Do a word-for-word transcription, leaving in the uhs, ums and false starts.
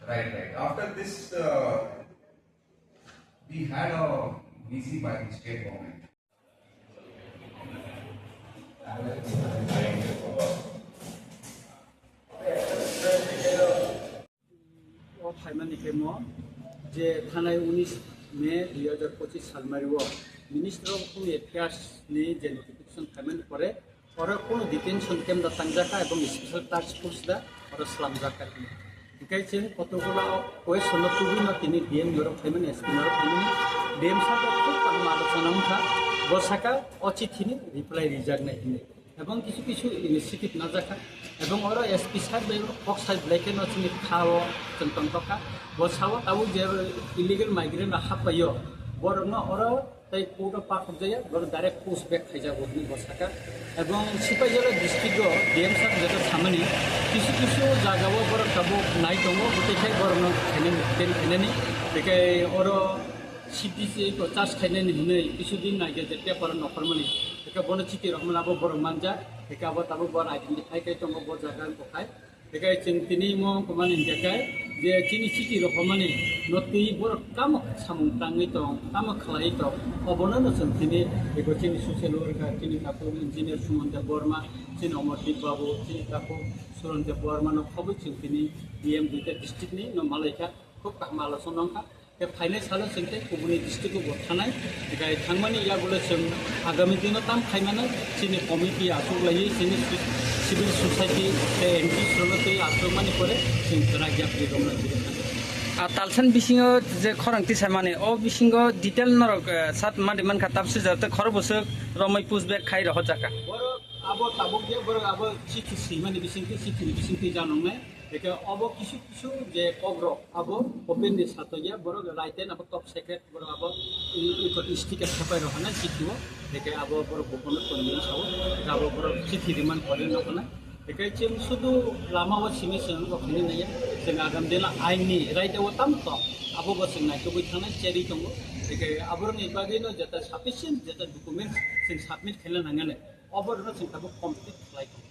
Right, right. After this, uh, we had a V C by the state government. O phaimani khe mo je thanai unis May dui hazar pochis salmari o Ministry of Home Affairs ni je notification phaimani pore oro kono detention camp da tangjaka ebong special task force da oro slamjaka. Hinkhe chwng kotokgola o question no tubui no tini D M norok phaimani, S P norok phaimani, D M sir bo khub kaham alochona wngkha, bo saka o chithi ni reply rijak nai hinwi. Ebong kisu kisu initiative najakha. Ebong oro S P sir bai kok sai belai kheno chini kha o chwng tongthokha. Bo sao tabuk je illegal migrant rok happaio, borokno oro tei court o pathokjaya, borok direct push back khaijago hinwi bo saka. Ebong Sipaijala district o D M sir jeto samani kisu kisu jaga o borok tabuk nai tongo, bwtwi khai borokno khainani, detain khainani. Tei oro C P C ko charge khainani hinwi kisu din naikhe je paper o nokhormani. Tei bono chiti rokmani abo borok manjak. Tei abo tabuk bo identify khai tongo bo jaga wngkha khai. Tei chwng tini mo wngkha mani hinkhe je chini chiti rokmani no twi borok tamo samung tangwi tong, tamo khlai tong, obono no chwng tini eko chini social worker, chini takhuk engineer Suman Debbarma, chini Omordeep Babu, chini takhuk Suran Debbarma no khobwi chwng tini D M duita district ni no malaikha. Khub kaham alochona wngkha. Tei phainai salo chwng tei kubuni district o bo thanai. Tei thangmani yagulo chwng agami dino tam khaimano chini committee achuk laiwi chini civil society tei N G O srokno tei achukmani pore chwng kwrak yapri romna jigwi thangkha. A talsan bisingo je khorang tisaimani, o bisingo detail norok, eh, sat madi mankha, tamswijak tei khorok bwswk romwi push back khai rohorjakha. Borok abo tabuk je borok abo chithi swimani bisingtwi, chithini bisingtwi janoknai. Eke obo kisu kisu je kokrok abo open ni satokya, borok written abo top secret, borok abo i, i, i sticker khepai rok hwnwi chithio. Eke abo borok bukuno tongmani sao, abo borok chithi riman kori no hwnwi. Eke chwng sudu lama o simi chwng rok hwnwi naiya, chwng agam dela ain ni right o tam to, abo bo chwng naitugwi thangnai cherwi tongo. Eke aborok ni bagwi no jeta sufficient jeta documents chwng submit khaina nangani, obo rok no chwng tabuk complete khlai tongo.